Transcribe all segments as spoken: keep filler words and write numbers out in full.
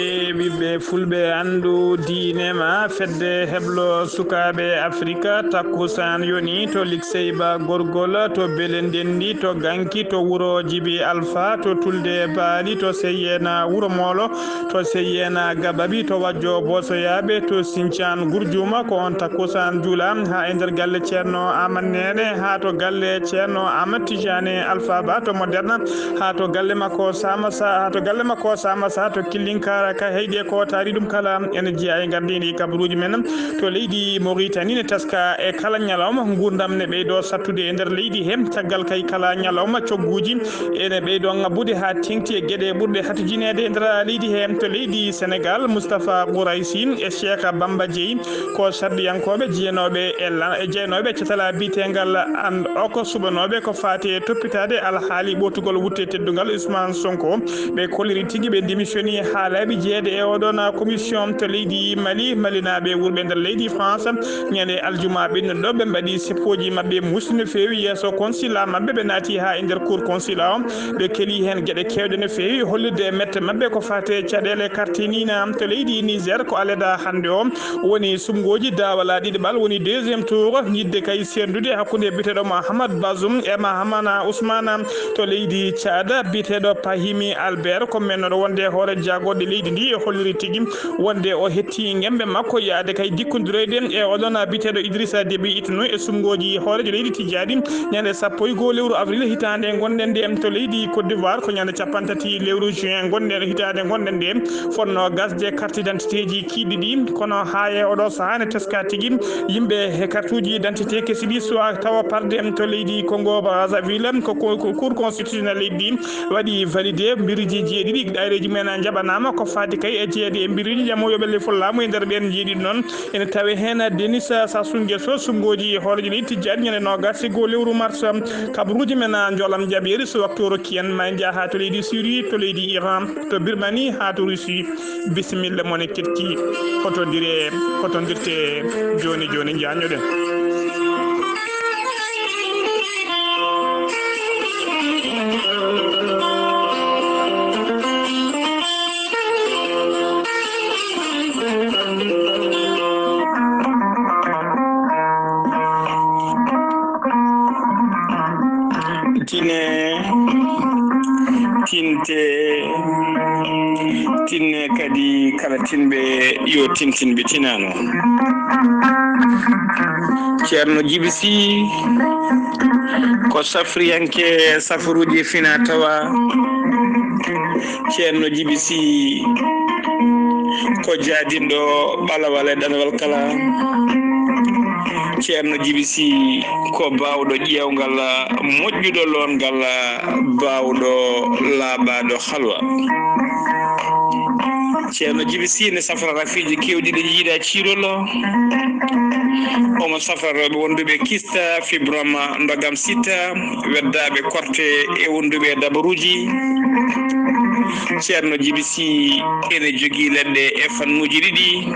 E ɓiɓɓe fulɓe, anndu diine ma, fedde heblo sukaaɓe Afrika, takkusaan yoni to Likseyba Gorgol, to Bele Ndenndi, to Ganki, to wuro Jibi Alfa, to Tulde Baali, to Seyyeena Wuro Moolo, to Seyyeena Gababi, to Wajjo Bosoyaaɓe, to Sincaan Gurjuuma, ko on takkusaan juula haa e nder galle Ceerno Aamadu Neene, haa to galle Ceerno Aamadu Tijaani Alfa Ba to Moderna, haa to galle makko Saama Sa, haa to galle makko Saama Sa to Killinkaara, ka heyɗi e ko taari ɗum kala, ene jeyaa e ngardiindi kabaruuji men. To leydi Moritani ne teska e kala ñalawma, nguurndam ne ɓeydo sattude e nder leydi he, caggal kay kala ñalawma cogguuji ene ɓeydo ŋabbude haa teŋti e geɗe ɓurɗe hatujineede e nder leydi he. To leydi Senegal, Moustapha Qouraysi e Cheikh Bamba Dièye ko sarɗiyankooɓe jeyanooɓe e la-, e jeyanooɓe e catal biyeteengal And Ok, suɓanooɓe ko faati e toppitaade alhaali ɓootugol wutte teddungal Ousmane Sonko. Ɓe kolliri tigi ɓe démissionnii haa laabi jeeɗe e oɗon commission. To leydi Mali, Malinaaɓe wurɓe nder leydi France, ñande aljuma ɓennuɗo, ɓe mbaɗi seppooji maɓɓe muusɗi no feewi yeeso consulat maɓɓe, ɓe naati haa e nder cour consulat o. Ɓe keli heen geɗe keewɗe no feewi, hollirde e mette maɓɓe ko faati e caɗeele kartiniina. To leydi Niger, ko aleda hannde o woni suɓngooji daawal ɗiɗaɓal, woni deuxième tour, yiɗde kay seerndude hakkunde biyeteeɗo Mahamat Bazoum e Mahamana Ousmane. To leydi Tchad, biyeteeɗo Pahimi Albert ko mennooɗo wonde hoore jaagorɗe leydi ndi, e holliri tigi wonde o hetti ngembe makko yaade kay jikkondiroyde e oɗon biyeteeɗo Idrissa Déby Itno e suɓngooji hooreejo leydi tijjaadi ñande sappo e goo lewru avril hitaande ngonɗen nde. To leydi Côte d'Ivoire, ko ñande capanɗe tati lewru juin ngonɗen, hitaande ngonɗen nde, fotnoo gasde carte d'identité ji kiiɗɗi ɗi, kono haa e oɗo sahaa ne teska tigi yimɓe he carte uji d'identité kesi ɗi suwa tawa parde. To leydi Congo Brazzaville, ko, ko, ko Cour constitutionnelle leydi ndi waɗi validé mbiriji jeeɗiɗi, ɗayreeji men njaɓanaama ko faati kay e jeyeede e mbiriji jamoyooɓe lefol laamu. E nder ɓeen jeeɗiɗi noon, ene tawe heen Denis Sassou Nguesso, suɓngooji hooreejo leydi tijjaadi ñande noogaas e goo lewru mars. Kabaruuji men njoolam jaɓeeri, so waktu o rokki en, ma en njah haa to leydi Syrie, to leydi Iran, to Birmanie, haa to Russie. Bisimilla mon e keɗki, hotondire, hotondirte jooni jooni, njañoɗen. Tine, tinte, tinne kadi kala tinɓe yo tintin ɓe tinano. Ceerno Jibi Sy ko safriyanke safaruuji fina tawa. Ceerno Jibi Sy ko jaadinɗo ɓalawal e ɗanawal kala. Ceerno Jibi Sy ko baawɗo ƴeewngal, moƴƴuɗo loongal, baawɗo laaɓaaɗo halwa. Ceerno Jibi Sy ne safra rafiiji keewɗi ɗi jiidaa ciirol. Omo safra rewɓe wonduɓe kista, fibrome, ndogam sita, weddaaɓe korte e wonduɓe dabaruuji. Ceerno Jibi Sy ene jogii leɗɗe e fannuuji ɗiɗi.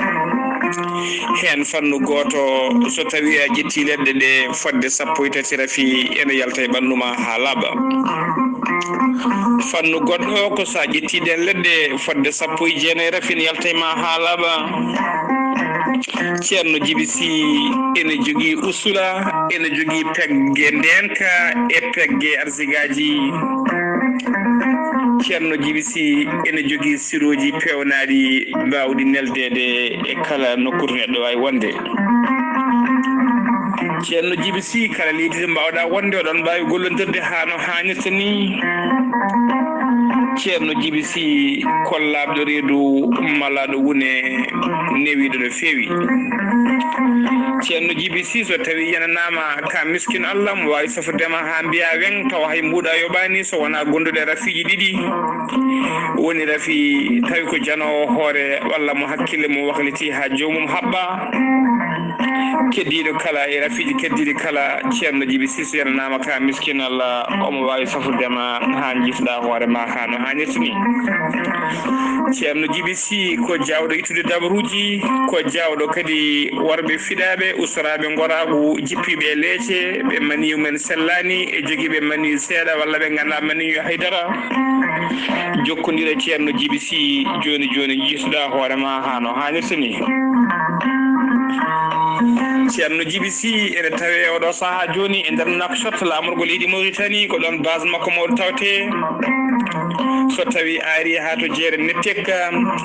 Heen fannu gooto, so tawii a ƴettii leɗɗe ɗe fodde sappo e tati rafi, ene yalta e ɓanndu ma haa laaɓa. Fannu goɗɗo ko so a ƴettii ɗeen leɗɗe fodde sappo e jeenayi rafi, ene yalta e ma haa laaɓa. Ceerno Jibi Sy ene jogii usula, ene jogii pegge ndeenka e pegge arsigaaji. Ceerno Jibi Sy ene jogii sirooji peewnaaɗi baawɗi neldeede e kala nokkuure neɗɗo waawi wonde. Ceerno Jibi Sy, kala leydi to mbaawɗaa wonde, oɗon mbaawi gollondirde haa no haanirta ni. Ceerno Jibi Sy ko laaɓɗo reedu, malaaɗo wune, newiiɗo no feewi. Ceerno Jibi Sy, so tawii yananaama ka miskin Allah, mo waawi safrude ma haa mbiyaa weŋ, tawa hay mbuuɗa yoɓaani, so wonaa gonduɗo e rafiiji ɗiɗi. Woni rafi tawi ko janoowo hoore walla mo hakkille mum wakliti haa joomum haɓɓa. Keddiiɗo kala e rafiiji keddiiɗi kala, Ceerno Jibi Sy, so yananaama ka miskin Allah, omo waawi safrude ma haa njiifɗa hoore ma haa no haanirta ni. Ceerno Jibi Sy ko jaawɗo ittude dabaruuji, ko jaawɗo kadi warɓe fiɗaaɓe, ustoraaɓe ngoraagu, jippiiɓe e leece, ɓe maniyu men sellaani, e jogiiɓe maniyu seeɗa walla ɓe nganndaa maniyu haydara. Jokkondire Ceerno Jibi Si jooni jooni, jiituɗaa hoore ma haa no haanirta ni. Ceerno Jibi Si ene tawee oɗo sahaa jooni e nder Nouakchott, laamorgo leydi Mauritanie, ko ɗoon base makko mawɗo tawtee. So tawi aari haa to jeere Nettek,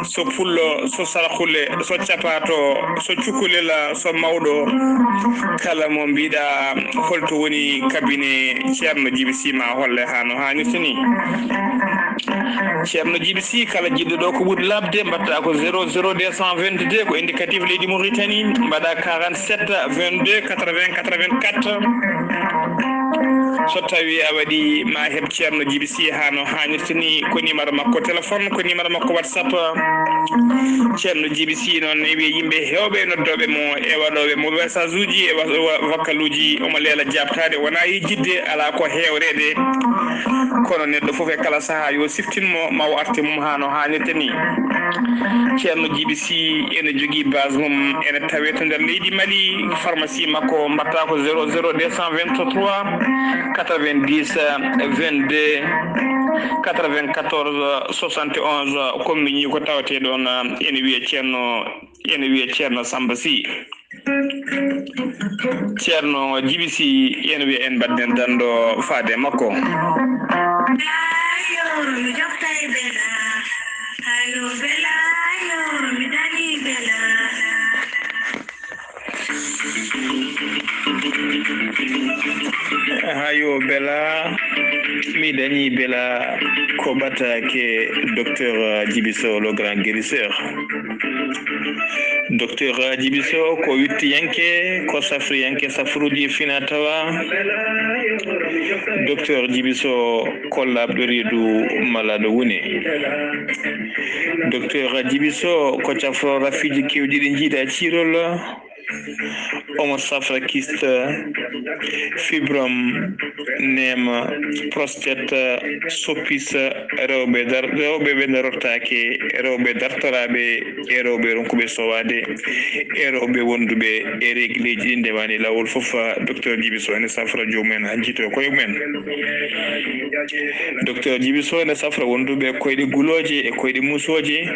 so Pullo, so Saraxule, so Capato, so Cukalel, so Mawɗo, kala mo mbiɗa holto woni cabinet Ceerno Jibi Si ma holle haa no haanirta ni. Ceerno Jibi Si, kala jiɗɗo ɗo ko ɓuri labde, mbaɗta ko zéro zéro deux cent vingt-deux, ko indicatif leydi Mauritanie, mbaɗa quarante-sept vingt-deux quatre-vingts quatre-vingt-quatre. So tawi a waɗi ma heɓ Ceerno Jibi Si haa no haanirta ni, ko numéro makko téléphone, ko numéro makko WhatsApp. Ceerno Jibi Si noon ne wiya yimɓe heewɓe noddooɓe mo e waɗooɓe mo message uji e wa-, wa-, vocal uji, omo leela jaabtaade, wonaa yejjitde, alaa ko heewreede. Kono neɗɗo fof e kala sahaa yo siftin mo, ma o arte mum haa no haanirta ni. Ceerno Jibi Si ene jogii base mum, ene tawee to nder leydi Mali, pharmacie makko mbaɗta ko zéro zéro deux cent vingt-trois quatre-vingt-dix vingt-deux quatre-vingt-quatorze soixante et onze. Ko miñi ko tawetee ɗoon, ene wiya Ceerno, ene wiya Ceerno Samba Si. Ceerno Jibi Si, ene wiya en mbaɗden danndo faade e makko. Hayo bela, mi dañi bela, ko ɓataake, docteur Jibi Sow, le grand guérisseur. Docteur Jibi Sow ko wittiyanke, ko safriyanke safruuji fina tawa. Docteur Jibi Sow ko laaɓɗo reedu malaɗo wune. Docteur Jibi Sow ko cafro rafiiji kewɗi ɗi jiiɗa ciirol. Omo safra kiste, fibrome, neema, prostate, soppis, rewɓe dar-, rewɓe ɓe darortaake, rewɓe dartoraaɓe e rewɓe ronkuɓe sowaade e rewɓe wonduɓe e regileeji ɗi ndewani laawol fof. Docteur Jibi Sow ene safra joomum en, hanjito koye mumen. Docteur Jibi Sow ene safra wonduɓe koyɗe gulooje e koyɗe muusooje,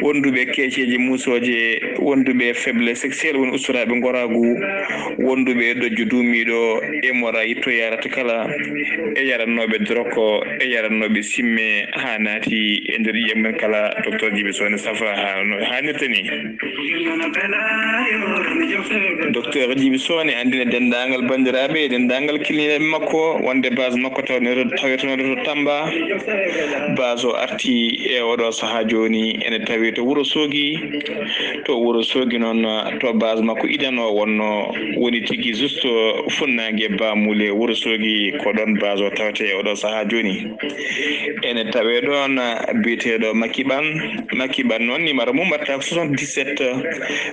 wonduɓe keeceeje muusooje, wonduɓe faiblesse sexuelle, woni ustoraaɓe ngoraagu, wonduɓe e ɗojju duumiiɗo, e mora yitto yarata kala, e yarannooɓe doroko, e yarannooɓe simme haa naati e nder ƴiye mumen kala. Docteur Jibi Sow ene safra haa no haanirta ni. Docteur Jibi Sow ne anndina denndaangal banndiraaɓe e denndaangal kiliniiɓe makko wonde base makko tawnoo-, tawetenoɗo to Tamba. Base o arti e oɗo sahaa jooni ene tawi to Wuro Soogi. To Wuro Soogi noon, to base makko idano wonno woni tigi juste funnaange Bamule Wuro Soogi, ko ɗoon base o tawetee e oɗo sahaa jooni. Ene tawee ɗoon biyeteeɗo Makiban. Makiban noon, numéro mum mbaɗta ko soixante-dix-sept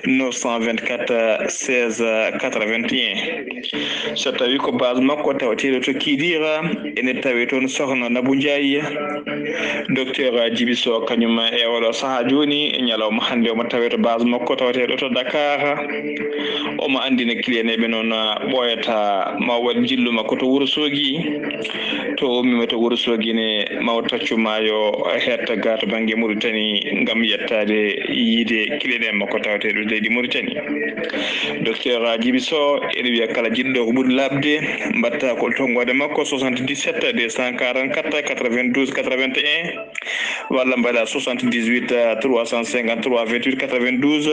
neuf cent vingt-quatre seize quatre-vingt-un. So tawi ko base makko taweteeɗo to Kidira, ene tawee toon Sokhna Nabou Ndiaye. Docteur Jibi Sow kañum e oɗo sahaa jooni, e ñalawma hannde omo tawee to base makko taweteeɗo to Dakar. Omo anndina kiliyaneeɓe noon ɓooyata ma waɗ jillu makko to Wuro Soogi. To o ummiima to Wuro Soogi ne, ma o taccu maayo, hetta ga to bannge Mauritanie ngam yettaade yiide kiliyaneeɓe makko taweteeɗo leydi Mauritanie. Docteur Jibi Sow ene wiya kala jiɗɗo ko ɓuri labde, mbaɗta ko tonngoode makko soixante-dix-sept deux cent quarante-quatre quatre-vingt-douze quatre-vingt-un. Walla mbaɗa soixante-dix-huit trois cent cinquante-trois vingt-huit quatre-vingt-douze.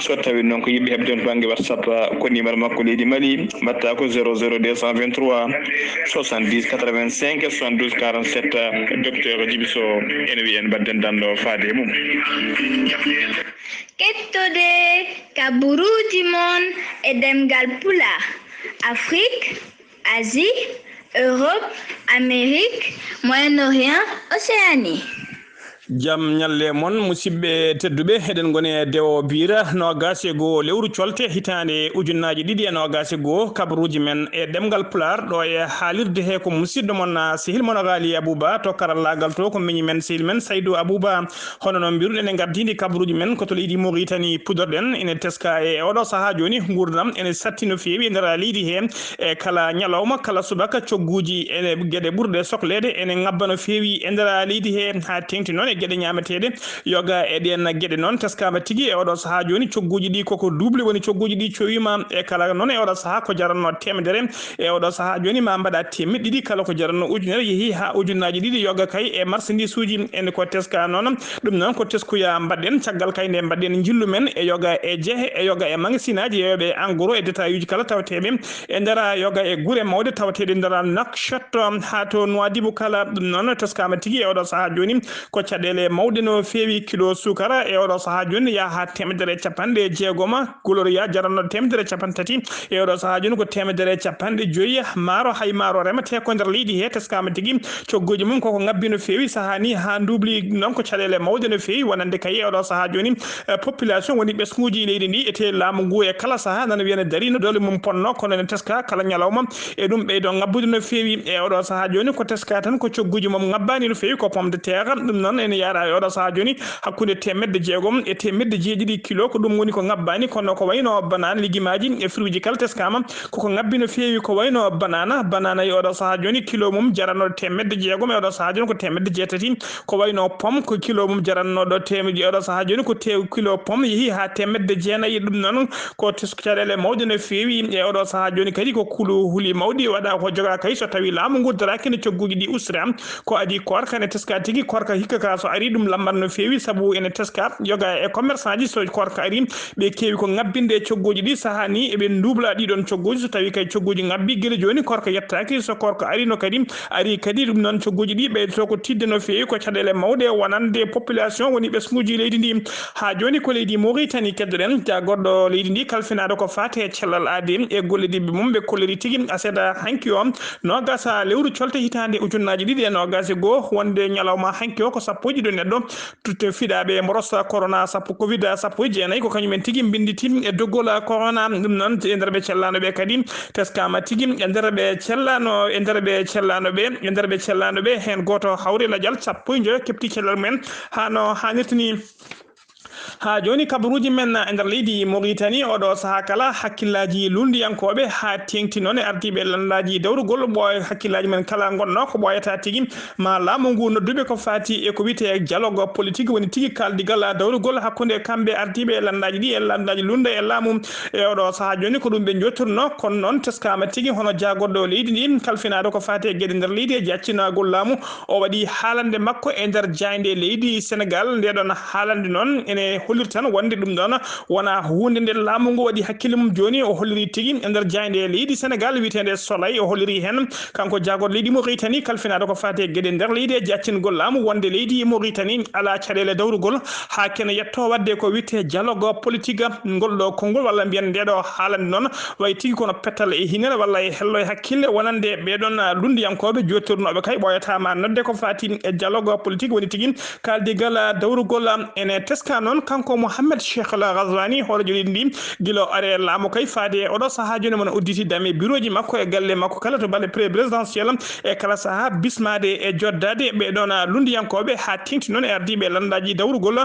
So tawi noon ko yiɗɓe heɓde on bannge WhatsApp, ko numéro makko leydi Mali, mbaɗta ko zéro zéro deux cent vingt-trois soixante-dix quatre-vingt-cinq soixante-douze quarante-sept. Docteur Jibi Sow ene wiya en mbaɗden danndo faade e mum. Kettode kaburuuji mon e ɗemngal Pulaar, Afrique, Asie, Europe, Amérique, Moyen-Orient, Océanie. Jam ñalle mon, musidɓe tedduɓe. Eɗen ngoni e dewo biira noogaas e goo lewru colte hitaande ujunnaaji ɗiɗi e noogaas e goo. Kabaruuji men e ɗemngal Pulaar ɗo e haalirde he ko musidɗo mon, ah, sehil mon Ghali Abouba, to karallaagal to ko miñi men, sehil men Saydou Abouba. Hono noon mbiruɗen e ngardiindi kabaruuji men ko to leydi Mauritanie puɗɗorɗen. Ene teska e oɗo sahaa jooni nguurndam ene satti no feewi e nder leydi he. E kala ñalawma, kala subaka, cogguuji e geɗe ɓurɗe sokleede ene ngabba no feewi e nder leydi he, haa teeŋti noon e geɗe ñaameteeɗe. Yoga e ɗeen geɗe noon teskaama tigi e oɗo sahaa jooni, cogguuji ɗi koko duuble woni cogguuji ɗi cowiima. E kala noon e oɗo sahaa ko jaranno teemedere, e oɗo sahaa jooni ma mbaɗa teemeɗɗe ɗiɗi, kala ko jaranno ujunere yehi haa ujunnaaji ɗiɗi. Yoga kay e marchandisuuji en ko teska noon. Ɗum noon ko teskuya mbaɗɗen, caggal kay nde mbaɗɗen njillu men e yoga e jehe, e yoga e magasinaaji, e yoga e en gros e détail uji kala tawateeɓe e nder yoga e gure mawɗe tawateeɗe nder Nouakchott, um, haa to Nouadhibou kala. Ɗum noon teskaama tigi e oɗo sahaa jooni ko caɗeele mawɗe no feewi. Kilo sukara e oɗo sahaa jooni yaha haa teemedere e capanɗe jeegoma, gloria jaranno teemedere e capanɗe tati, e oɗo sahaa jooni ko teemedere e capanɗe joyi. Maaro, hay maaro remetee ko nder leydi he, teskaama tigi cogguuji mum koko ngabbi no feewi, sahaa ni haa nduubli. Noon ko caɗeele mawɗe no feewi, wonande kay e oɗo sahaa jooni, eh, population woni ɓesnguuji leydi ndi, ete laamu ngu e kala sahaa nana wiyana darino doole mum ponno, kono ene teska kala ñalawma e ɗum ɓeydo ngabbude no feewi. E oɗo sahaa jooni ko teska tan ko cogguuji mum ngabbaani no feewi, ko pomme de terre. Ɗum noon ene yaara e oɗo sahaa jooni hakkunde teemedde jeegom e teemedde jeeɗiɗi kilo, ko ɗum woni ko ngabbaani, kono ko wayno banana, legimaaji e fruitji kala teskaama koko ngabbi no feewi, ko wayno banana. Banana e oɗo sahaa jooni kilo mum jaranno teemedde jeegom, e oɗo sahaa jooni ko teemedde jeetati. Ko wayno pomme ko kilo mum jarannooɗo teemedde, e oɗo sahaa jooni ko tew kilo pomme yehi haa teemedde jeenayi. Ɗum noon ko tesko caɗeele mawɗe no feewi. E oɗo sahaa jooni kadi ko kulu huli mawɗi waɗa ko jogaa kay, so tawi laamu ngu daraaki no cogguuji ɗi usra. Ko adii koorka ne teska tigi, koorka hikka ka so ari ɗum lambat no feewi, sabu ene teska yoga e commerçantji, so koorka ari ɓe keewi ko ngabbinde e cogguuji ɗi, sahaa ni eɓe nduubla ɗiɗon cogguuji. So tawi kay cogguuji ngabbi gila jooni, koorka yettaaki, so koorka ari no kadi, ari kadi ɗum noon cogguuji ɗi ɓeydoto ko tiiɗde no feewi. Ko caɗeele mawɗe wonande population woni ɓesnguuji leydi ndi. Haa jooni ko leydi Mauritanie keddoɗen, jaagorɗo leydi ndi kalfinaaɗo ko faati e cellal aadi e gollidɓe mum, ɓe kolliri tigi aset hanki o, noogaas lewru colte hitaande ujunnaaji ɗiɗi e noogaas e goo, wonde ñalawma hanki o ko sappo e ɗiɗo neɗɗo tutte fiɗaaɓe mboros corona sappo, covid sappo e jeenayi, ko kañum en tigi mbinnditi e doggol corona. Ɗum noon e nder ɓe cellaano ɓe kadi teskaama tigi e nder ɓe cellaano, e nder ɓe cellaano ɓe, e nder ɓe cellaano ɓe heen gooto hawri lajal sappo e njoyo kepti cellal mum en haa no haanirta ni. Haa jooni kabaruuji men e nder leydi Mauritanie oɗo sahaa kala hakkillaaji luulndiyankooɓe haa teeŋti noon e ardiiɓe lanndaaji dawrugol ɓooy, hakkillaaji men kala ngonnoo ko ɓooyata tigi ma laamu ngu nodduɓe ko faati e ko wiyetee dialogue politique, woni tigi kaaldigal dawrugol hakkunde kamɓe ardiiɓe e lanndaaji ɗi e lanndaaji luulnde e laamu. E oɗo sahaa jooni ko ɗum ɓe njottirnoo, kono noon teskaama tigi hono jaagorɗo leydi ndi kalfinaaɗo ko faati e geɗe nder leydi e jaccinagol laamu, o waɗi haalande makko e nder jaaynde leydi Senegal. Nde ɗon haalande noon ene holliri tan wonde ɗum ɗon wona huunde nde laamu ngu waɗi hakkille mum. Jooni o holliri tigi e nder jaaynde leydi Senegal wiyeteende Soleil, o holliri heen kanko jaagorɗo leydi Mauritanie kalfinaaɗo ko faati e geɗe nder leydi e jaccingol laamu wonde leydi Mauritanie alaa caɗeele dawrugol haa kene yetto waɗde ko wiyetee dialogue politique. Ngol ɗo konngol walla mbiyen nde ɗo haalande noon wayi tigi kono pettal e hinere walla e hello e hakkille wonande ɓee ɗon lunndiyankooɓe jottornooɓe kay ɓooyata ma nodde ko faati e dialogue politique, woni tigi kaaldigal dawrugol. Ene teska noon kanko Mohamed Cheikh Al Ghazouani, hooreejo leydi ndi, gila o ari e laamu kay faade e oɗo sahaa jooni, mon udditi dame birooji makko e galle makko kala to balle pre-, présidentiel e kala sahaa bismaade e joddaade ɓee ɗon lunndiyankooɓe haa teeŋti noon e ardiiɓe lanndaaji dawrugol.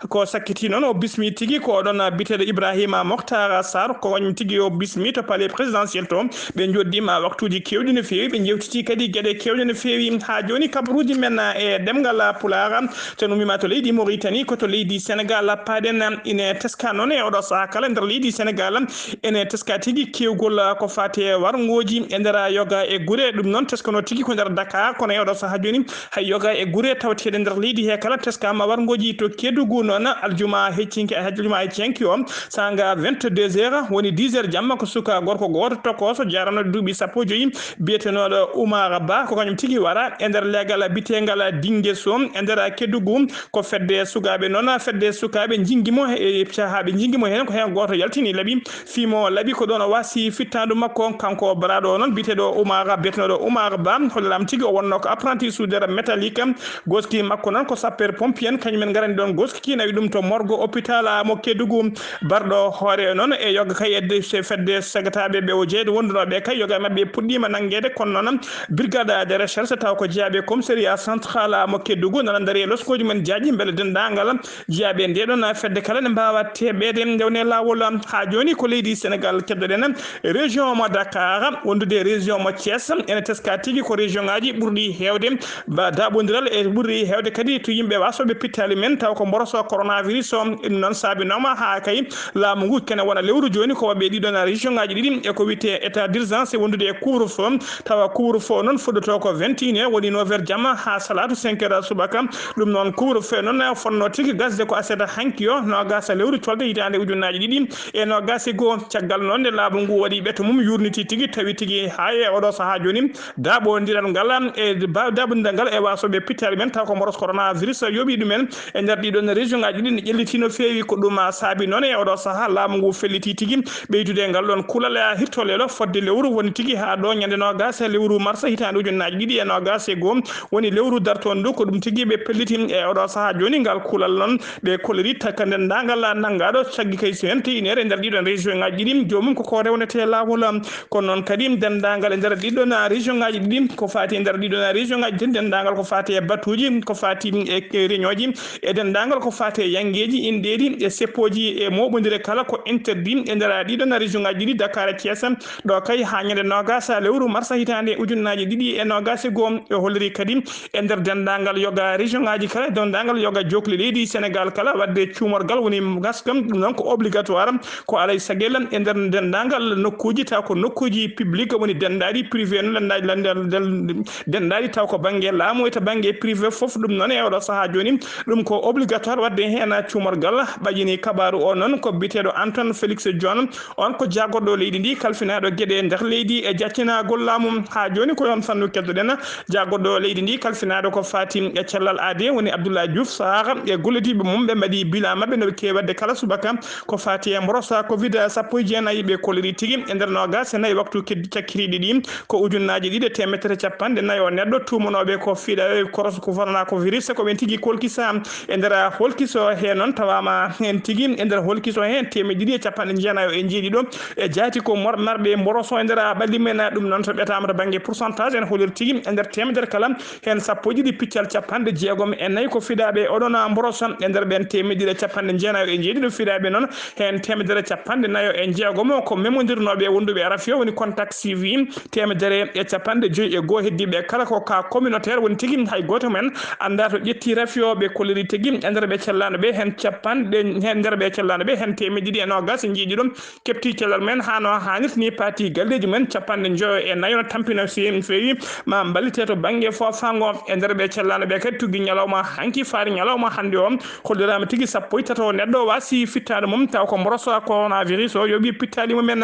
Ko sakkiti noon o bismi tigi ko oɗon biyeteeɗo Ibrahima Mokhtar Sarr, ko kañum tigi o bismi to palais présidentiel to. Ɓe njoddiima waktuuji keewɗi no feewi, ɓe njewtiti kadi geɗe keewɗe no feewi. Haa jooni kabaruuji men e ɗemngal Pulaar, tan ummiima to leydi Mauritanie, ko to leydi Senegal paaɗen. Ine teska noon e oɗo sahaa kala nder leydi Senegal, ene teska tigi keewgol ko faati e warngooji e nder yoga e gure. Ɗum noon teskanoo tigi ko nder Dakar, kono e oɗo sahaa jooni hay yoga e gure tawateeɗe nder leydi he kala teskaama warngooji. To Kédougou noon, aljuma heccinki, aljuma heccinki o, saanga vingt-deux heures, woni dix heures jamma, ko suka gorko gooto tokooso jaranooɗo duuɓi sappo e joyi, biyetenooɗo Oumar Ba, ko kañum tigi wara e nder leegal biyeteengal Dinguesso e nder Kédougou. Ko fedde sukaaɓe noon, fedde sukaaɓe jingi mo e cahaaɓe jingi mo heen, ko heen gooto yaltini laɓi. Fii mo laɓi ko ɗoon o waasi fittaandu makko, kanko baraaɗo o noon biyeteeɗo Oumar, biyeteeɗo Oumar Ba, holliraama tigi o wonnoo ko apprenti soudeur métallique. Goski makko noon ko sapeur pompier en, kañum en ngarani ɗoon goski, nawi ɗum to morgue hôpital mo Kédougou. Barɗo hoore noon e yoga kay e de-, fedde segataaɓe ɓe o jeeyde wondunooɓe kay yoga maɓɓe puɗɗiima nanngeede, kono noon brigade de recherche taw ko jeyaaɓe commissariat central mo Kédougou nana ndaari e loskooji men jaaji mbele denndaangal jeyaaɓe nde ɗoon fedde kala ne mbaawa teɓeede nde woni e laawol. Haa jooni ko leydi Sénégal keddoɗen, région mo Dakar, wondude région mo Thiès, ene teska tigi ko région ngaji ɓurɗi heewde ba daɓondiral e ɓurɗi heewde kadi to yimɓe wasooɓe pittaali men taw ko mboroso coronavirus o. Ɗum noon saabinooma haa kay laamu ngu kene wona lewru jooni ko waɗɓe ɗiɗon région ngaji ɗiɗi e ko wiyetee état d'urgence e wondude e couvre-feu. Tawa couvre-feu noon fuɗɗotoo ko vingt et une heures, woni neuf heures jamma haa salaatu cinq heures subaka. Ɗum noon couvre-feu noon fotnoo tigi gasde ko aset hanki o, noogaas lewru colte hitaande ujunnaaji ɗiɗi e noogaas e goo. Caggal noon nde laamu ngu waɗi ɓeto mum, yuurniti tigi, tawi tigi haa e oɗo sahaa jooni daɓondiral ngal e ba-, daɓondiral ngal e wasooɓe pittaali men taw ko mboros coronavirus yooɓi ɗumen e nder ɗiɗon région ngaji ɗi ne ƴelliti no feewi. Ko ɗum saabi noon e oɗo sahaa laamu ngu felliti tigi ɓeydude ngal ɗoon kuulal e hirtolelo fodde lewru woni tigi haa ɗo ñande noogaas lewru mars hitaande ujunnaaji ɗiɗi e noogaas e goo woni lewru dartoondu. Ko ɗum tigi ɓe pelliti e oɗo sahaa jooni ngal kuulal noon ɓe kolliri takka denndaangal nanngaaɗo caggi kay so heen teyineere e nder ɗiɗon région ngaji ɗiɗi joomum koko rewnetee laawol. Kono noon kadi denndaangal e nder ɗiɗon région ngaji ɗiɗi ko faati e nder ɗiɗon région ngaji ɗiɗi, denndaangal ko faati e batuuji, ko faati e réunion ji, e denndaangal ko faati e yanngeeji, inɗeeji e seppooji e mooɓondire kala ko interdit e nder ɗiɗon région ngaji ɗiɗi, Dakar e Thiès, ɗo kay haa ñande noogaas lewru mars hitaande ujunnaaji ɗiɗi e noogaas e goo. Ɓe holliri kadi e nder denndaangal yoga région ngaji kala, denndaangal yoga jookli leydi Sénégal kala, waɗde cuumorgal woni ngaskam, ɗum noon ko obligatoire, ko alaa e sago e nder denndaangal nokkuuji, taw ko nokkuuji public woni denndaaɗi, privé noon, denndaɗi, denndaɗi taw ko bannge laamu e to bannge privé fof. Ɗum noon e oɗo sahaa jooni ɗum ko obligatoire waɗde heen cuumorgal. Ɓajini kabaaru o noon ko biyeteeɗo Antoine Félix Diome, on ko jaagorɗo leydi ndi, kalfinaaɗo geɗe nder leydi e jaccinagol laamu. Haa jooni ko e on fannu keddoɗen jaagorɗo leydi ndi, kalfinaaɗo ko faati e cellal aade, woni Abdoulaye Diouf Sarr e gollodiiɓe mum. Ɓe mbaɗi bilan maɓɓe no ɓe keewi waɗde kala subaka ko faati e mborosa covid sappo e jeenayi. Ɓe kolliri tigi e nder noogaas e nayi waktu keddi cakkitiiɗi ɗi ko ujunnaaji ɗiɗi e teemedere capanɗe nayo neɗɗo tuumanooɓe ko fiɗa koros ko coronavirus ko ɓen tigi kolkisa. E nder holkiso he noon tawaama heen tigi e nder holkiso heen teemedde ɗiɗi e capanɗe jeenayo e jeeɗiɗo e jaati ko mor-, marɓe mboroso e nder ɓalli men. Ɗum noon so ɓetaama to bannge pourcentage en holliri tigi e nder teemedere kala heen sappo e ɗiɗi piccal capanɗe jeegom e nayi ko fiɗaaɓe oɗon mboroso. E nder ɓeen teemedde ɗiɗi e capanɗe jeenayo e jeeɗiɗo fiɗaaɓe noon heen teemedere capanɗe nayo e jeegom ko memondirnooɓe wonduɓe e rafio woni contact suivi. Teemedere e capanɗe joyi e goo heddiiɓe kala ko cas communautaire woni tigi hay gooto men anndaa to ƴetti rafio. Ɓe kolliri tigi e nder ɓe cellaano ɓe heen capanɗe, heen nder ɓe cellaano ɓe heen teemedde ɗiɗi e noogaas e jeeɗiɗo keɓti cellal men haa no haanirta ni, paati galleeji men capanɗe njoyo e nayo no tampina si no feewi ma mballite to bannge foofaango. E nder ɓe cellaano ɓe kadi tuggi ñalawma hanki faari ñalawma hannde o holliraama tigi sappo e tato neɗɗo waasi fittaandu mum taw ko mboroso coronavirus o yooɓi pittaali mumen.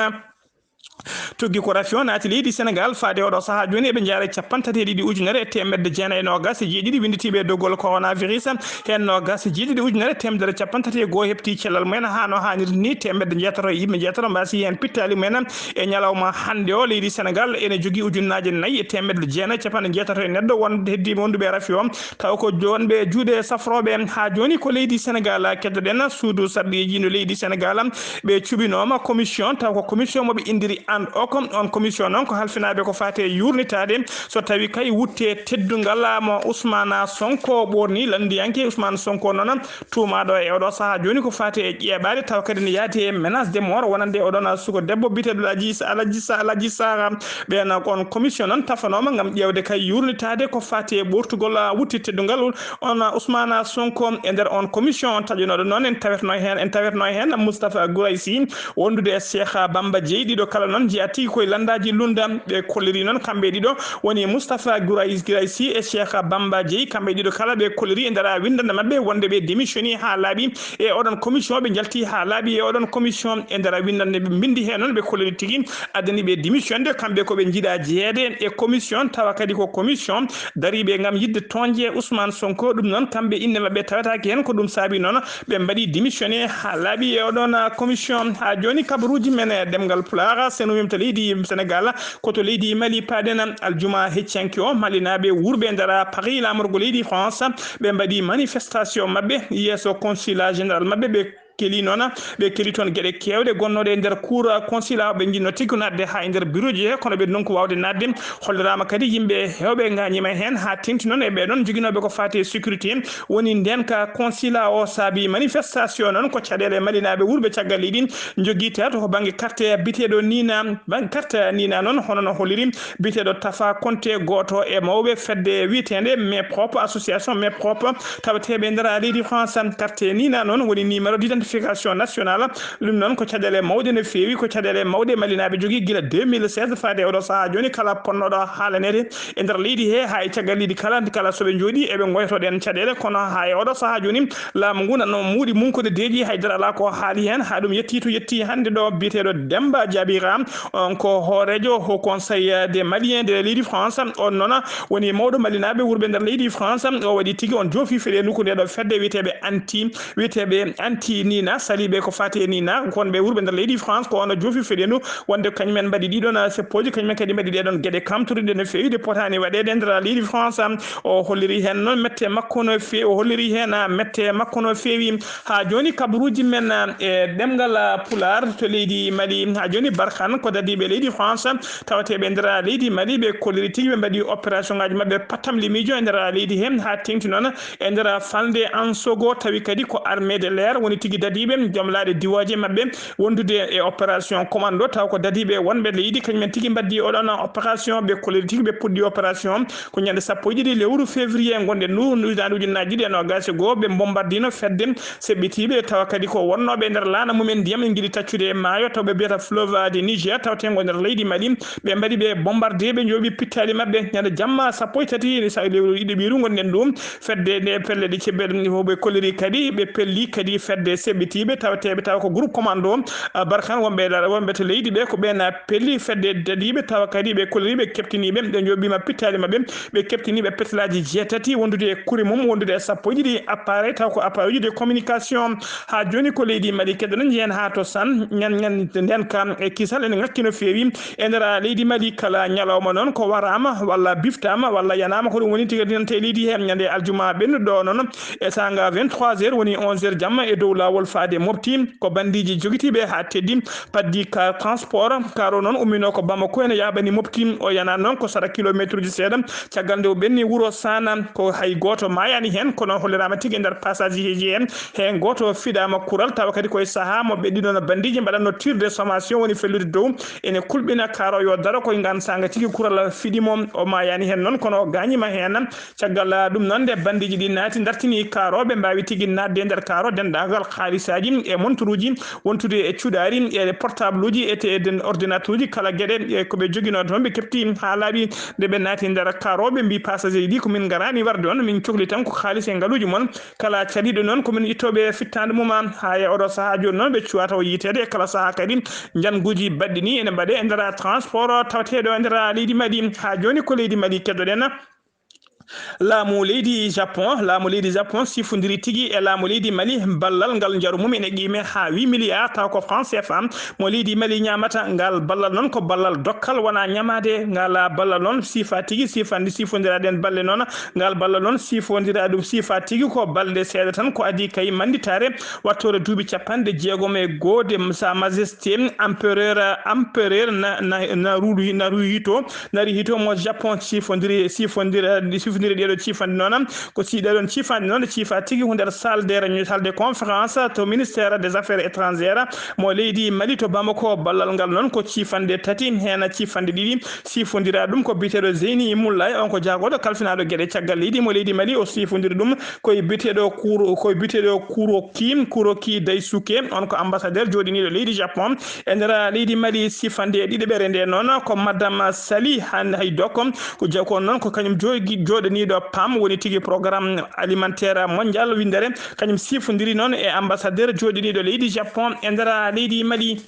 Tuggi ko rafio naati leydi Sénégal faade oɗo sahaa jooni eɓe njaara e capanɗe tati e ɗiɗi ujunere e teemedde jeenayi e noogaas e jeeɗiɗi winnditiiɓe e doggol coronavirus. Heen noogaas e jeeɗiɗi ujunere teemedere capanɗe tati e goo heɓti cellal mumen haa no haanirta ni, teemedde jeetato e yimɓe jeetato mbaasi heen pittaali mumen e ñalawma hannde o. Leydi Sénégal ene jogii ujunnaaje nayi e teemedde jeenayi e capanɗe jeetato e neɗɗo won heddiiɓe wonduɓe e rafio taw ko wonɓe e juuɗe safrooɓe. Haa jooni ko leydi Sénégal keddoɗen, suudu sarɗiiji no leydi Sénégal ɓe cuɓinooma commission, taw ko commission mo ɓe inndiri and ok. On commission noon ko halfinaaɓe ko faati e yuurnitaade so tawi kay wutte teddungal mo Ousmane Sonko ɓoorni. Lanndiyanke Ousmane Sonko noon tuumaaɗo e oɗo sahaa jooni ko faati e ƴeeɓaade taw kadi ne yaati e menace de mort wonande oɗon suko debbo biyeteeɗo Alaji, Alaji, Alaji Sara. Ɓeen on commission noon tafanooma ngam ƴeewde kay yuurnitaade ko faati e ɓoortugol, ah, wutte teddungal on Ousmane Sonko. E nder on commission taƴunooɗo noon en tawetno heen, en tawetno heen Moustapha Guirassy wondude e Cheikh Bamba Dièye, ɗiɗo kala noon Jeyaa tigi koye lanndaaji lunnda. Ɓe kolliri noon kamɓe ɗiɗo, woni Moustapha Guirassy Guirassy e Cheikh Bamba Dièye, kamɓe ɗiɗo kala ɓe kolliri e nder winndannde maɓɓe wonde ɓe démissioni haa laaɓi e oɗon commission, ɓe njalti haa laaɓi e oɗon commission. E nder winndannde ɓe mbinndi heen noon, ɓe kolliri tigi addani ɓe démissionde, kamɓe ko ɓe njiɗaa jeyeede e commission, tawa kadi ko commission dariiɓe ngam yiɗde toñde Ousmane Sonko. Ɗum noon, kamɓe innde maɓɓe tawetaake heen, ko ɗum saabi noon ɓe mbaɗi démissionné haa laaɓi e oɗon, ah, commission. Haa jooni, kabaruuji men e ɗemngal Pulaar, so en uwiima to leydi Senegaal, ko to leydi Mali paaɗen. Aljuma hecciyanke o, Malinaaɓe wuurɓe nder Paris, laamorgo leydi France, ɓe mbaɗi manifestation maɓɓe yeeso consulat général maɓɓe. Ɓe keli noon, ɓe keli toon geɗe keewɗe gonnooɗe e nder cour consulat. Ɓe njiɗno tigi naatde haa e nder bureauji he, kono ɓe ndonku waawde naatde. Holliraama kadi yimɓe heewɓe ngaañiima heen, haa teeŋti noon e ɓee ɗoon joginooɓe ko faati e sécurité. Woni ndeen ka consulat o saabi manifestation noon, ko caɗeele Malinaaɓe wuurɓe caggal leydi njogii, tawa to ko bannge carte biyeteeɗo Nina, bannge carte Nina noon, hono no holliri biyeteeɗo Tafa Konte, gooto e mawɓe fedde wiyeteende Mes Propres, association Mes Propres, tawateeɓe e nder leydi France. Carte Nina noon woni numéro d'identification nationale. Ɗum noon ko caɗeele mawɗe no feewi, ko caɗeele mawɗe Malinaaɓe njogii gila deux mille seize faade e oɗo sahaa jooni. Kala potnooɗo haalaneede e nder leydi he, haa e caggal leydi kala, kala so ɓe njooɗii, eɓe ngoyto ɗeen caɗeele. Kono haa e oɗo sahaa jooni, laamu ngu nano muuɗi mum ko ne deeƴi, haydara alaa ko haali heen, haa ɗum yettii to yettii hannde ɗo, biyeteeɗo Demba Jabira, on ko hooreejo Haut Conseil des Maliens de leydi France. On noon woni mawɗo Malinaaɓe wuurɓe nder leydi France. O waɗi tigi, on joofi feɗeendu ko nde ɗo fedde wiyeteeɓe anti, wiyeteeɓe anti Nina, saliiɓe ko faati e Nina, ko wonɓe wuurɓe nder leydi France, ko on o joofi feɗeendu wonde kañumen mbaɗi ɗiɗon seppooji, kañumen kadi mbaɗi ɗeɗon geɗe kamtoriɗe no feewi, ɗe potaani waɗeede e nder leydi France. O holliri heen noon mette makko no feewi, o holliri heen, ah, mette makko no feewi. Haa jooni, kabaruuji men, ah, e ɗemngal, ah, Pulaar to leydi Mali. Haa jooni, Barkhane ko dadiiɓe leydi France tawateeɓe e nder leydi Mali, ɓe kolliri tigi, ɓe mbaɗi opération ngaaji maɓɓe pattamlimiijo e nder leydi he, haa teeŋti noon e nder falnde Ansogo, tawi kadi ko armée de l'air woni tigi dadiiɓe, joom laaɗe diwooje maɓɓe wondude e opération commando, taw ko dadiiɓe wonɓe leydi, kañumen tigi mbaddi oɗon opération. Ɓe kolliri tigi, ɓe puɗɗi opération ko ñande sappo e ɗiɗi lewru février ngonɗen ndu, ndu hitaande ujunnaaji ɗiɗi e noogaas e goo. Ɓe mbombardino fedde seɓɓitiiɓe, tawa kadi ko wonnooɓe e nder laana mumen ndiyam, en njiɗi taccude e maayo, taw ɓe mbiyata fleuve de Niger, tawteengo nder leydi Mali. Ɓe mbaɗi ɓe bombardé, ɓe njooɓi pittaali maɓɓe. Ñande jamma sappo e tati, sa-, lewru ɗiɗi ɓiru ngonɗen ɗum, fedde nde pelle ɗe cebbel ɗum fof ɓe kolliri kadi, ɓe pelli kadi fedde seɓɓitiiɓe tawateeɓe tawa ko groupe commando, ah, Barkhane wonɓe la-, wonɓe to leydi ɓe, ko ɓeen, ah, pelli fedde dadiiɓe tawa kadi ɓe kolliri, ɓe keɓtini ɓe, ɓe njooɓima pittaali maɓɓe, ɓe keɓtini ɓe petelaaji jeetati wondude e kuri mum, wondude e sappo e ɗiɗi appareil, taw ko appareil uji de communication. Haa jooni ko leydi Mali keddoɗen, njehen haa to San, ñan, ñan, nden kam e kisal ene ŋakki no feewi. E nder leydi Mali, kala ñalawma noon ko waraama walla biftaama walla yanaama, ko ɗum woni tigi addinante e leydi heen. Ñande aljuma ɓennuɗo noon, e saanga vingt-trois heures, woni onze heures jamma, e dow laawol faade Mopti, ko bandiiji jogitiiɓe haa teddi, paddi car transport. Car o noon ummino ko Bamako, ene yaaɓani Mopti. O yana noon ko sara kilometre uji seeɗa. Caggal nde o ɓenni wuro Sana, ko hay gooto maayaani heen, kono holliraama tigi e nder passageeji heen, heen gooto fiɗaama kural, tawa kadi koye sahaa mo ɓe ɗiɗon bandiiji mbaɗatno tir de sommation, woni fellude dow, ene kulɓina car o yo daro. Koye ngaan saanga tigi kural fiɗi mo, o maayaani heen noon, kono o gaañiima heen. Caggal ɗum noon, nde bandiiji ɗi naati, ndartini car o, ɓe mbaawi tigi naatde e nder car o, denndaangal haalisaaji e montoruuji wontude e cuɗaari, e portable uji, e te-, e den ordinateur uji, kala geɗe, e ko ɓe joginoo toon, ɓe keɓti haa laaɓi. Nde ɓe naati nder car o, ɓe mbii passager ji ɗi, ko min ngaraani warde on, min cohli tan ko haalis e ngaluuji mon. Kala caliiɗo noon, ko min ittooɓe fittaandu mum. Haa e oɗo sahaa jooni noon, ɓe cuwata o yiiteede. E kala sahaa kadi, njannguuji baɗɗi ni ene mbaɗee e nder transport tawateeɗo e nder leydi Mali. Haa jooni ko leydi Mali keddoɗen. Laamu leydi Japon, laamu leydi Japon sifondiri tigi e laamu leydi Mali. Ballal ngal njaru mum ene qiime haa huit milliards, taw ko franc C F A mo leydi Mali ñaamata. Ngal ballal noon ko ballal dokkal, wonaa ñamaade. Ngal ballal noon sifa tigi, sifande sifondiraɗen balle noon. Ngal ballal noon sifondira ɗum sifa tigi ko balɗe seeɗa tan, ko adii kay mannditaare wattoore duuɓi capanɗe jeegom e goo de Sa Majesté Empereur, Empereur Na-, Na-, Naruhi-, Naruhito, Naruhito mo Japon sifondiri, sifondira, Jonnde ɗeɗo ciifanɗe noon, ko si ɗeɗon ciifanɗe noon, ciifa tigi ko nder salle de réunion, salle de conférence to ministère des affaires étrangères mo leydi Mali to Bamako. Ballal ngal noon ko ciifanɗe tati, heen ciifanɗe ɗiɗi siifondira ɗum ko biyeteeɗo Zeyni Moulay, on ko jaagooɗo kalfinaaɗo geɗe caggal leydi mo leydi Mali. O siifondiri ɗum koye biyeteeɗo Kuro, koye biyeteeɗo Kuroki, Kuroki Daisuke, on ko ambassadeur jooɗiniiɗo leydi Japon e nder leydi Mali. Siifande ɗiɗiɓere nde noon ko Madame Sali Han Haydoko, ko je-, ko noon ko kañum joogi-, jooɗiniiɗo pam, woni tigi programme alimentaire mondial winndere, kañum siifondiri noon e ambassadeur jooɗiniiɗo leydi Japon e nder leydi Mali.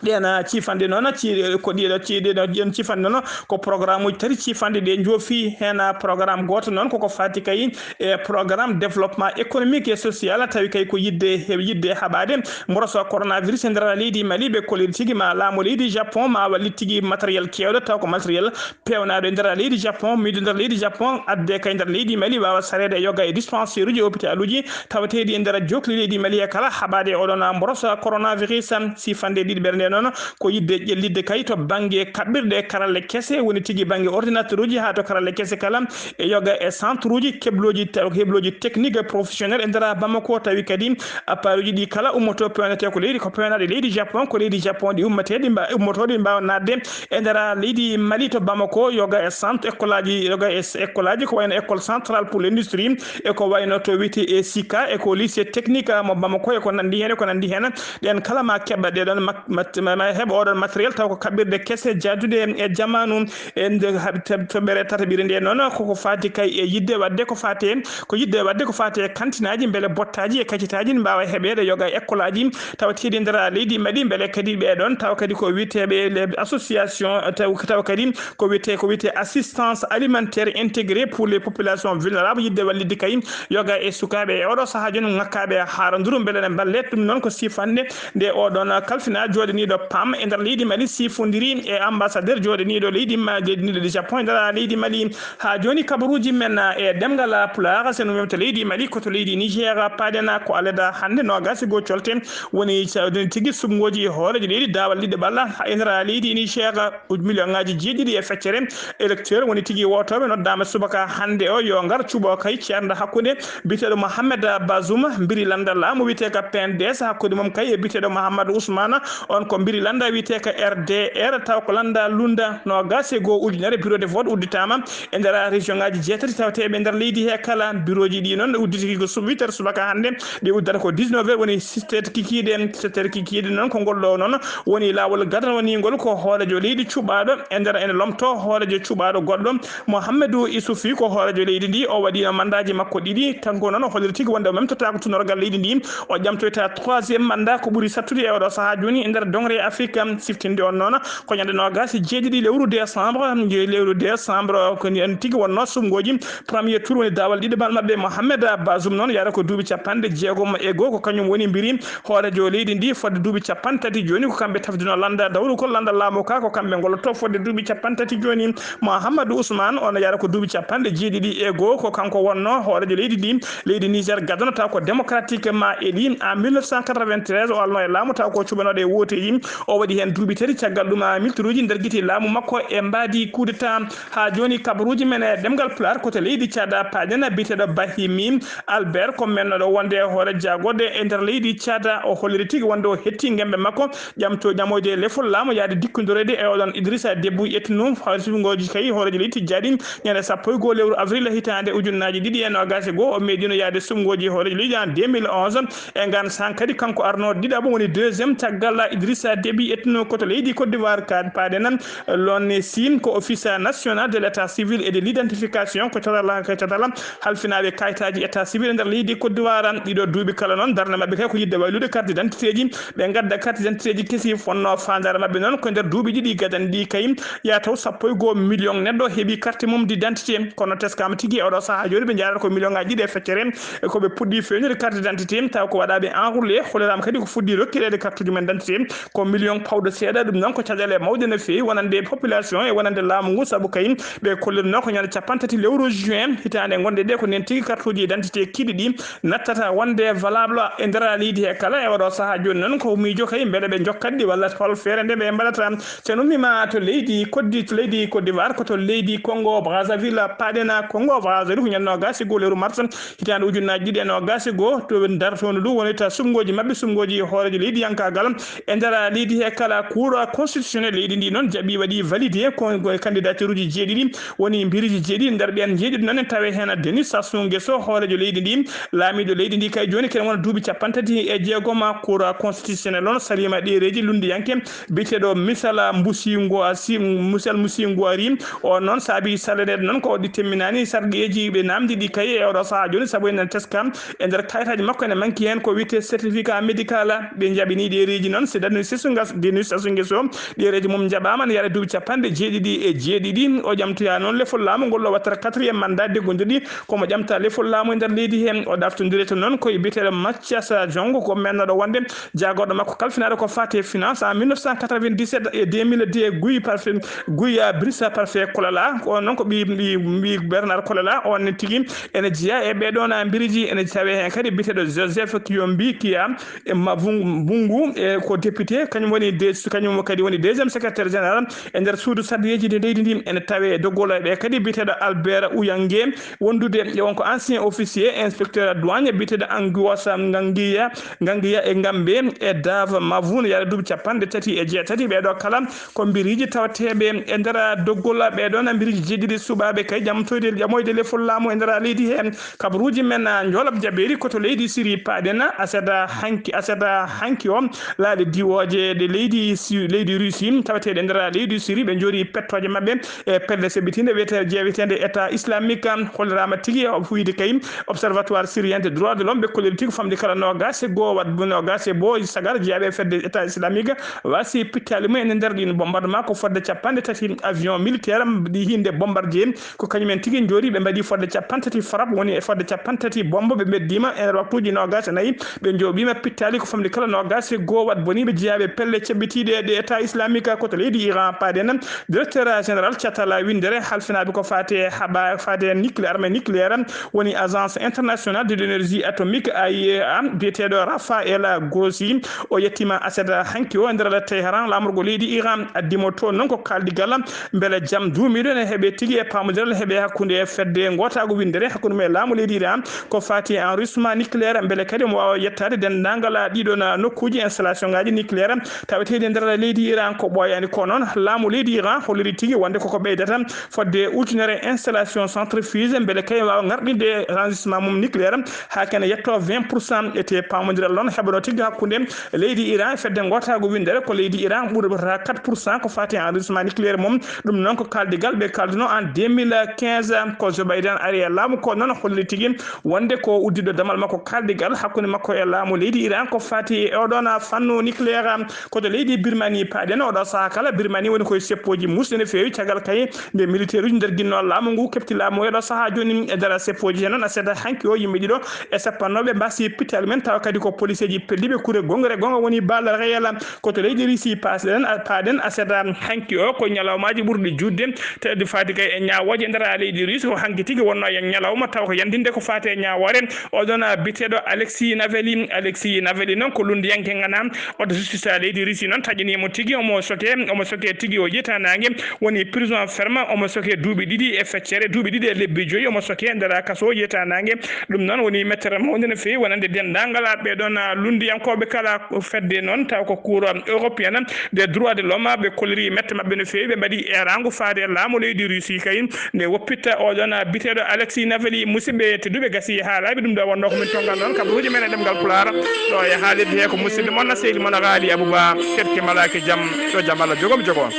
Ɗeen, ah, ciifanɗe noon, ci-, ko ɗiɗo ci-, ɗiɗo, ɗiɗon ciifanɗe noon, ko programme uji tati ciifanɗe ɗe njoofi heen, ah, programme gooto noon koko faati kay e programme développement économique et social, tawi kay ko yiɗde, yiɗde haɓaade mboros coronavirus e nder leydi Mali. Ɓe kolliri tigi ma laamu leydi Japon ma wallit tigi matériel keewɗo, taw ko matériel peewnaaɗo e nder leydi Japon, miijo nder leydi Japon, adde kay nder leydi Mali, waawa sareede e yoga e dispensaire uji, hôpital uji tawateeɗi e nder jokli leydi Mali e kala haɓaade e oɗon mboros coronavirus. Siifande ɗiɗiɓere nde noon ko yiɗde ƴellitde kay to bannge kaɓɓirɗe karalle kese, woni tigi bannge ordinateur uji haa to karalle kese kala, e yoga e centre uji keblooji, taw keblooji technique et professionnel e nder Bamako, tawi kadi appareil uji ɗi kala ummoto peewnete ko leydi, ko peewnaaɗe leydi Japon, ko leydi Japon ɗi ummeteeɗi mba-, ummotooɗi mbaawa naatde e nder leydi Mali to Bamako, yoga e centre école aji, yoga e s-, école aji ko wayno école centrale pour l'industrie, e ko wayno to wiyetee E C I C A, e ko lycée technique mo Bamako, e ko nanndi heen, e ko nanndi heen. Ɗeen kala ma keɓa ɗe ɗoon mat-, mat-, ma, ma heɓa oɗon matériel taw ko kaɓɓirɗe kese jaaduɗe e jamaanu. E nde haɓ-, tab-, toɓɓere tataɓire nde noon koko faati kay e yiɗde waɗde ko faati e, ko yiɗde waɗde ko faati e kantinaaji, mbele bottaaji e kacitaaji ne mbaawa heɓeede yoga e école aji tawateeɗi e nder leydi Mali, mbele kadi ɓee ɗoon taw kadi ko wiyeteeɓe les associations, taw, taw kadi ko wiyetee, ko wiyetee assistance alimentaire intégrée pour les populations vulnérables, yiɗde wallitde kay yoga e sukaaɓe e oɗo sahaa jooni ŋakkaaɓe haaranduru, mbele ne mballee. Ɗum noon ko siifannde nde oɗon kalfina jooɗaniiɗo pam e nder leydi Mali siifondiri e ambassadeur jooɗaniiɗo leydi Ma-, jooɗaniiɗo Japon e nder leydi Mali. Haa jooni kabaruuji men e ɗemngal Pulaar, so en mewta leydi Mali, ko to leydi Niger paaɗen, ko aleda hannde noogaas e goo colte woni sa-, woni tigi suɓngooji hooreejo leydi daawal ɗiɗi balla e nder leydi Niger. Uji million ŋaaji jeeɗiɗi e feccere électeur woni tigi wootooɓe noddaama subaka hannde o yo ngar cuɓo kay ceernda hakkunde biyeteeɗo Mohamed Bazoum, mbiri lannda laamu wiyetee ka P N D S, hakkunde mum kay e biyeteeɗo Mohamed Ousmane, on ko mbiri lannda wiyetee ka R D R, taw ko lannda lunda. Noogaas e goo ujunere bureau de vote udditaama e nder région ŋaaji jeetati tawateeɓe e nder leydi he kala. Bureau ji ɗi noon udditi ko sub-, huit heures subaka hannde, ɗi uddata ko dix-neuf heures, woni sept heures kikiiɗe. Sept heures kikiiɗe noon ko ngol ɗo noon woni laawol gadano woni ngol ko hooreejo leydi cuɓaaɗo e nder ene lomto hooreejo cuɓaaɗo goɗɗo Mouhamadou Issoufou ko hooreejo leydi ndi. O waɗiino mandaaji makko ɗiɗi, kanko noon o holliri tigi wonde o memtotaako tunorgal leydi ndi, o ƴamtoyta troisième mandat ko ɓuri sattude e oɗo sahaa jooni e nder dongre Afrique. Siftinde on noon ko ñande noogaas e jeeɗiɗi lewru décembre, lewru décembre ko ni en tigi wonno suɓngooji premier tour woni daawal ɗiɗaɓal maɓɓe. Mohamed Bazoum noon yahata ko duuɓi capanɗe jeegom e goo, ko kañum woni mbiri hooreejo leydi ndi fodde duuɓi capanɗe tati jooni, ko kamɓe tafdino lannda dawrugol lannda laamu ka, ko kamɓe ngolloto fodde duuɓi capanɗe tati jooni. Mouhamadou Ousmane on yahata ko duuɓi capanɗe jeeɗiɗi e goo, ko kanko wonno hooreejo leydi ndi. Leydi Niger gadano taw ko démocratiquement élu en mille neuf cent quatre-vingt-treize, o alno e laamu taw ko cuɓanooɗo e wooteeji. O waɗi heen duuɓi tati, caggal ɗum a miltoruuji ndargiti laamu makko e mbaadi coup d'état. Haa jooni kabaruuji men e ɗemngal Pulaar ko to leydi Caada paaɗen, biyeteeɗo Bahimi Albert ko mennooɗo wonde e hoore jaagorɗe e nder leydi Caada. O holliri tigi wonde o hetti ngembe makko ƴamto ƴamoyde lefol laamu yahde dikkondiroyde e oɗon Idrissa Déby Itno. Hawri suɓngooji kay hooreejo leydi tijjaaɗi ñande sappo e goo lewru avril hitaande ujunnaaji ɗiɗi e noogaas e goo, o meeɗiino yahde suɓngooji hooreejo leydi en deux mille onze. E ngaan saan kadi kanko arnooɗo ɗiɗaɓo woni deuxième caggal Idrissa Déby Itno ko to leydi Côte d'Ivoire ka paaɗen. Lonne Sine ko Office National de l'État Civil et de l'Identification, ko catal, ko catal halfinaaɓe kayitaaji état civil e nder leydi Côte d'Ivoire. Ɗiɗo duuɓi kala noon darnde maɓɓe kay ko yiɗde waylude carte d'identité ji, ɓe ngadda carte d'identité ji kesi. Fonnoo faandaare maɓɓe noon ko nder duuɓi ɗiɗi gadani ɗi kay, yaa taw sappo e goo million neɗɗo heɓi carte mum d'identité. Kono teskaama tigi e oɗo sahaa jooni ɓe njaarata ko million ŋaaji ɗiɗi e feccere, e ko ɓe puɗɗi feewnude carte d'identité, taw ko waɗaaɓe enrôlé, holliraama kadi ko fuɗɗi rokkireede carte mum d'identité. ko million pawɗo seeɗa. Ɗum noon ko caɗeele mawɗe no feewi wonande population e wonande laamu ngu, sabu kay ɓe kollirno ko ñande capanɗe tati lewru juin hitaande ngonɗe ɗe ko nden tigi kartuuji d'identité kiiɗi ɗi nattata wonde valable e nder leydi he kala. E oɗo sahaa jooni noon ko miijo kay mbele ɓe njokkat ɗi walla hol feere nde ɓe mbaɗata. So en ummiima to leydi Côte d'I-, to leydi Côte d'Ivoire, ko to leydi Congo Brazzaville, paaɗen Congo Brazzaville ko ñande noogaas e goo lewru mars hitaande ujunnaaji ɗiɗi e noogaas e goo, to nder toon ndu woni ta suɓngooji maɓɓe, suɓngooji hooreejo leydiyankaagal e nder leydi he kala. Cour constitutionnel leydi ndi noon jaɓi, waɗi validé ko, ko e candidatureji jeeɗiɗi, woni mbiriiji jeeɗiɗi nder ɓeen jeeɗiɗi noon en tawe heen Denis Sassou Nguesso, hooreejo leydi ndi, laamiiɗo leydi ndi kay jooni kene wona duuɓi capanɗe tati e jeegom. Cour constitutionnel on saliima ɗereeji lunndiyanke biyeteeɗo Misala Mbusingo Asi, Misal Mbusingo Ari, o noon saabi saleneede noon ko ɗi temminaani sarɗiyeeji ɓe naamndi ɗi kay e oɗo sahaa jooni, sabu enen teska e nder kayitaaji makko ene manki heen ko wiyetee certificat médical. Ɓe njaɓini ɗereeji noon, si Denis Sassou Nguesso, Denis Sassou Nguesso ɗereeji mum njaɓaama ne yaara duuɓi capanɗe jeeɗiɗi e jeeɗiɗi. O ƴamtoyaa noon lefol laamu ngol o wattata quatrième mandat deggondirɗi ko mo ƴamta lefol laamu e nder leydi heen. O ɗaftondirete noon ko e biyeteeɗo Mathias Diongo, ko mennooɗo wonde jaagorɗo makko kalfinaaɗo ko faati e finance en mille neuf cent quatre-vingt-dix-sept e deux mille deux, Guy Parfait, Guy, ah, Brice Parfait Kolala. Ko on noon ko ɓii, ɓii, ɓii Bernard Kolala, on ne tigi ene jeyaa e ɓee ɗoon, ah, mbiriji. Ene tawee heen kadi biyeteeɗo Joseph Kiyombi Kiya e Mavung-, Bungu, e ko député, kañum woni de-, kañum kadi woni deuxième secrétaire général e nder suudu sarɗiyeeji ndi leydi ndi. Ene tawee e doggolooɓe ɓe kadi biyeteeɗo Albert Ouyange, wondude e on ko ancien officier inspecteur douane biyeteeɗo Anguosa Ngangiya, Ngangiya e Ngambe e Dave Mavun, yaara duuɓi capanɗe tati e jeetati. Ɓee ɗoo kala ko mbiriiji tawateeɓe e nder doggol ɓee ɗoon mbiriiji jeeɗiɗi suɓaaɓe kay ƴamtoyde, ƴamoyde lefol laamu e nder leydi heen. Kabaruuji men, ah, Njoolab Jabeeri ko to leydi Siri paaɗen, aset hanki, aset hanki o, laaɗe diwooje ɗe leydi Si-, leydi Russie, taweteeɗe nder leydi Siri, ɓe njori pettooje maɓɓe e pelle seɓɓitiinde wiyetee-, jeeweteende État islamique, holliraama tigi o fuyde kay Observatoire syrien des droits de l'homme, ɓe kolliri tigi famɗi kala noogaas e goo, waɗ-, noogaas e goo sagar, jeyaaɓe e fedde État islamique waasi pittaali mum e nder ɗiin bombardement ko fodde capanɗe tati avion militaire ɗi hinde bombardier. Ko kañum en tigi njoori, ɓe mbaɗi fodde capanɗe tati frappe, woni e fodde capanɗe tati bombe ɓe mbeddiima e nder waktuuji noogaas e nayi. Ɓe njooɓiima pittaali ko famɗi kala noogaas e goo, waɗ boniiɓe jeyaaɓe pelle ceɓɓitiiɗe ɗe État islamique ko to leydi Iran paaɗen. Directeur général catal winndere halfinaaɓe ko faati e haɓa-, faati e nuclé-, arme nucléaire, woni Agence internationale de l'énergie atomique, A I E A, biyeteeɗo Raphaël Grossi, o yettiima aset hanki o e nder Teheran, laamorgo leydi Iran. Addi mo toon noon ko kaaldigal mbele jam duumiiɗo ene heɓe tigi e paamondiral heɓe hakkunde fedde ngootaagu winndere hakkunde mum e laamu leydi Iran ko faati e enrichissement nucléaire, mbele kadi omo waawa yettaade denndaangal ɗiɗo na nokkuuji installation ngaaji nucléaire taweteeɗi e nder leydi Iran. Ko ɓooyaani ko noon, laamu leydi Iran holliri tigi wonde koko ɓeydata fodde ujunere installation centrifuge, mbele kay waawa ngarɗinde enrichissement mum nucléaire haa kene yetto vingt pour cent. Ete paamondiral noon heɓano tigi hakkunde leydi Iran e fedde ngootaagu winndere ko leydi Iran ɓurata quatre pour cent ko faati e enrichissement nucléaire mum. Ɗum noon ko kaaldigal ɓe kaalduno en deux mille quinze. Ko Joe Biden ari e laamu ko noon holli tigi wonde ko uddiɗo damal makko kaaldigal hakkunde makko e laamu leydi Iran ko faati e oɗon fannu nucléaire. Ko to leydi Birmanie paaɗen oɗo sahaa kala. Birmanie woni koye seppooji muusɗi no feewi caggal kay nde militaire uji nder ginno laamu ngu kepti laamu e ɗo sahaa jooni. E nder seppooji he noon aset hanki o yimɓe ɗiɗo e sappannooɓe mbasi pittaali men, tawa kadi ko poliseeji pelliiɓe kure gongre gonga woni Bal Reyal. Ko to leydi Risi paaɗen, paaɗen aset hanki o ko ñalawmaaji ɓurɗi juutde, tawde faati kay e ñaawooje nder leydi Risi. Ko hanki tigi wonno e ñalawma tawa ko yandinde ko faati e ñaawoore oɗon biyeteeɗo Alexis Navalny. Alexis Navalny noon ko lunndiyanke ngana oto justice leydi Risi noon taƴaniimo tigi, omo soke, omo soke tigi o yiyta naange, woni prison ferme, omo soke duuɓi ɗiɗi e feccere, duuɓi ɗiɗi e lebbi joyi, omo soke nder kaso o yiyta naange. Ɗum noon woni mettere mawnde no feewi wonande denndaangal ɓee ɗoon lunndiyankooɓe kala fedde noon, taw ko Cour européenne des droits de l'homme, ɓe kolliri mette maɓɓe no feewi, ɓe mbaɗi eeraango faade e laamu leydi Russie kay nde woppitta oɗon biyeteeɗo Alexis Navalny. Musidɓe tedduɓe, gasi haa laaɓi, ɗum ɗo wonno ko min tongal noon kabaruuji men e ɗemngal Pulaar ɗo e haalirde he ko musidɗo mon sehil mon Raali Abouba Kerke Malaaki Jam, yo jam Allah jogo mi jogo on.